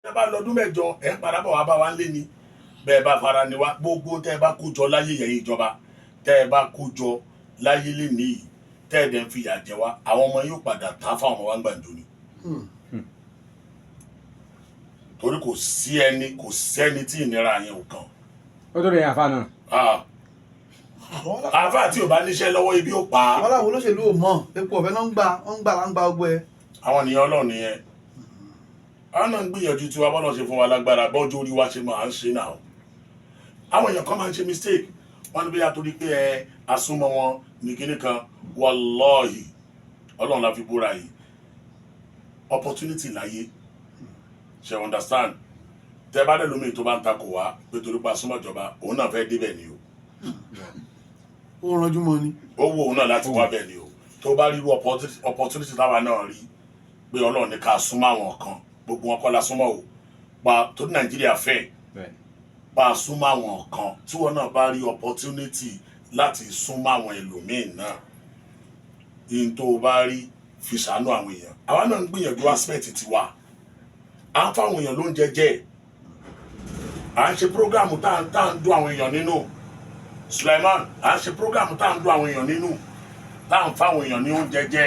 Tẹ́ bá lọ́dún 8, ẹ̀ ń padà bọ̀ wá bá wa ń lé ni. Bẹ́ẹ̀ bá fara ni wá, gbogbo tẹ́ ẹ bá kó jọ láyé yẹn, ìjọba tẹ́ ẹ bá kó jọ láyé lé nìyí, tẹ́ ẹ dẹ̀ ń fìyà jẹ wá, àwọn ọmọ yóò padà tá fáwọn ọmọ wa ń gbàǹjo ni, torí kò sí ẹni, kò sẹ́ni tí ìnira yẹn ò kàn. Ó tó lè yàn àfa náà. Ah, àáfàá tí ò bá níṣẹ́ lọ́wọ́, ibi ó pa á. Wọ́n láwọn olóṣèlú ò mọ̀, epo ọ̀fẹ́ náà ń gbà, wọ́n ń gbà là ń gba ọgbẹ́. Àwọn ènìyàn Ọlọ́run nìyẹn. Àwọn náà ń gbìyànjú tí wa bọ́lọ̀ ṣe fún wa lágbára, bọ́jú orí wa ṣe máa ń ṣe náà. Àwọn èèyàn kan máa ń ṣe mistake, wọn ní bí a torí pé ẹ asúnmọ́ wọn ní kinní kan. Wàlọ́ọ̀hì, Ọlọ́run la fi búra yìí, opportunity láyé ṣe, understand? Tẹ bá dẹ̀ lómi tó bá ń takò wá pé torí pa asúnmọ́ ìjọba, òun náà fẹ́ débẹ̀ ni o. Ó ranjú mọ́ ni. Ó wù òun náà láti wá bẹ́ẹ̀ ni o. Tó bá ríru opportunity táwa náà rí pé Ọlọ́run ní ká súnmọ́ àwọn kan, gbogbo wọn kọ́ la súnmọ́ o, pa tó ní Nàìjíríà fẹ́ bá a súnmọ́ àwọn kan, tí wọn náà bá rí opportunity láti súnmọ́ àwọn ẹlòmíín náà, yìí tó o bá rí fi ṣàánú àwọn èèyàn. Àwa náà ń gbìyànjú aspect tiwa, à ń fáwọn èèyàn lóúnjẹ jẹ, à ń ṣe program tá à ń dún àwọn èèyàn nínú. Suleiman, à ń ṣe program tá à ń dún àwọn èèyàn nínú, tá à ń fáwọn èèyàn ní oúnjẹ jẹ.